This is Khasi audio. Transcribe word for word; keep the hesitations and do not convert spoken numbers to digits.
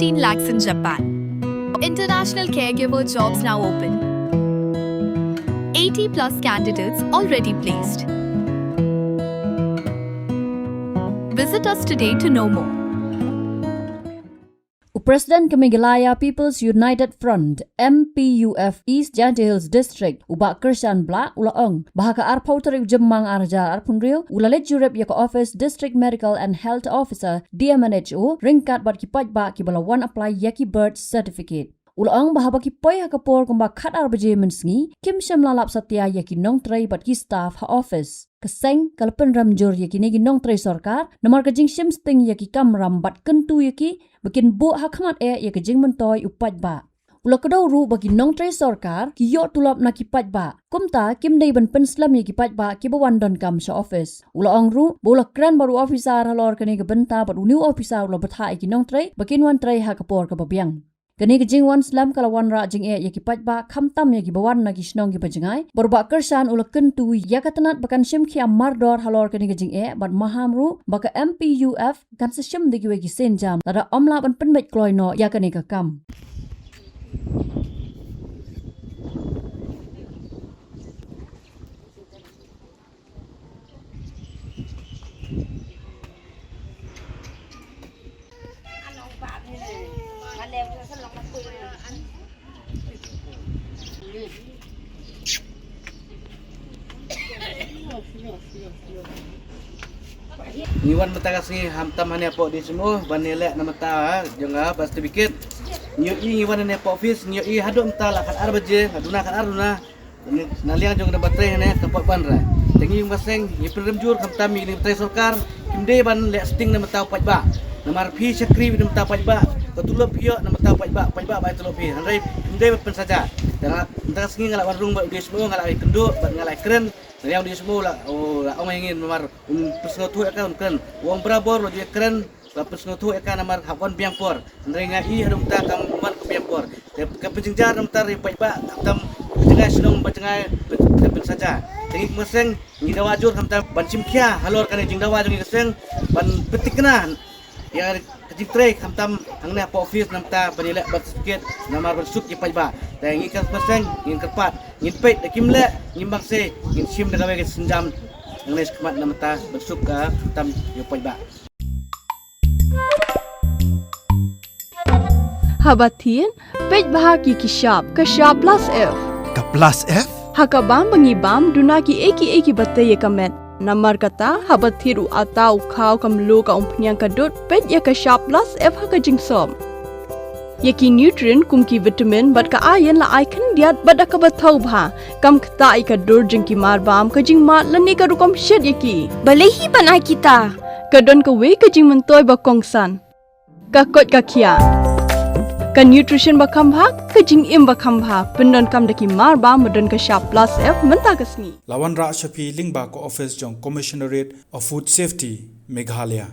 fifteen lakhs in Japan. International caregiver jobs now open. eighty plus candidates already placed. Visit us today to know more. U President ka Meghalaya People's United Front, M P U F, East Jaintia Hills District, u Bah Kyrshan Blah, u la ong ba ha ka arphew tarik u Jymmang ar hajar arphew hynriew, u la leit jurip ïa ka office District Medical and Health Officer, D M H O, ryngkat bad ki paidbah kiba la wan apply ïa ki birth certificate. U la ong ba haba ki poi ha ka por kumba khatar baje mynsngi, kim shym la lap satia ïa ki nongtrei bad ki staff ha office. Ka seng ka la pynrem jur ïa kine ki nongtrei sorkar namar ka jingshim sting ïa ki kamram bad kyntu ïa ki ba kin buh ha khmat eh ïa ka jingmyntoi u paidbah. U la kdew ruh ba ki nongtrei sorkar ki ïoh tulop na ki paidbah. Kumta kim dei ban pynslem ïa ki paidbah kiba wan donkam sha office. U la ong ruh ba u la kren bad u officer halor kane ka bynta bad une u officer u la bthah ïa ki nongtrei ba kin wan trei ha ka por kaba biang. Kane ka jingwan slem ka la wanrah jingeh ïa ki paidbah khamtam ïa kiba wan na ki shnong kiba jngai. Bad u Bah Kyrshan u la kyntu ïa ka tnat ba kan shim khia mardor halor kane ka jingeh bad maham ruh ba ka M P U F kan sa shim da kiwei ki sienjam lada ym lah ban pynbeit kloi noh ïa kane ka kam. Ngi wan mynta ka sngi khamtam hangne hapoh D H M O ban ïaleh na mynta, ha, jong ka birth certificate. Ngi ïohi, ngi wan hangne hapoh office, ngi ïohi haduh mynta la khatar baje, duna khatar duna. Ngi na liang jong ka dang batai hangne ka pot ban ra. Te ngi ïa ka seng ngi pynrem jur khamtam ïa kine ki batai sorkar, kim dei ban leh sting na mynta u paidbah. Namar phi shakri na mynta u paidbah, ka tulop phi ïoh na mynta u paidbah, paidbah ba ai tulop phi. Hynrei kim dei ban pynsaja. Te na mynta ka sngi nga la wan rung bad u D H M O, nga la ai kynduh bad nga la ai kren. Na liang u D H M O u la, u la ong ïa ngi namar un pynsngewthuh ïa ka, un kren. U ong barabor u la ju ïa kren, la pynsngewthuh ïa ka namar hap wan biang por. Hynrei nga i haduh mynta kam wan ka biang por. Te ka pynjynjar na mynta ri paidbah, khamtam ka jngai shnong ba jngai, pyn-, ka pynsaja. Te ngi kum ka seng ngi dawa jur khamtam ban shim khia halor kane jingdawa jong ngi ka seng ban pynthikna ïa ka jingtrei khamtam hangne hapoh office na mynta ban ïaleh birth certificate namar ban suk ïa paidbah. Te ngi kum ka seng ngin kyrpad, ngin peit da kim leh, ngim bang se, ngin shim da kawei ka sienjam hangne shakhmat na mynta ban suk ka khamtam ïa paidbah. Haba thied, peit bha ki ki shap, ka shap plus F. Ka plus F? Ha ka bam ba ngi bam, duna kiei kiei kiba tei ïa ka met. Namar kata, haba thied u atta, u khaw, ka mluh, ka umphniang, ka dud, peit ïa ka shap plus F ha ka jingsop. Ïa ki nutrient kum ki vitamin bad ka iron la ai khyndiat bad da kaba thaw bha. Kam ktah ïa ka dur jong ki marbam, ka jingmad lane ka rukom shet ïa ki. Balei hi ban ai kita? Ka don kawei ka jingmyntoi ba kongsan. Ka koit ka khiah. Ka nutrition ba kham bha, ka jingim ba kham bha. Pyndonkam da ki marbam ba don ka shap plus F mynta ka sngi. La wanrah sha phi lyngba ka office jong Commissionerate of Food Safety, Meghalaya.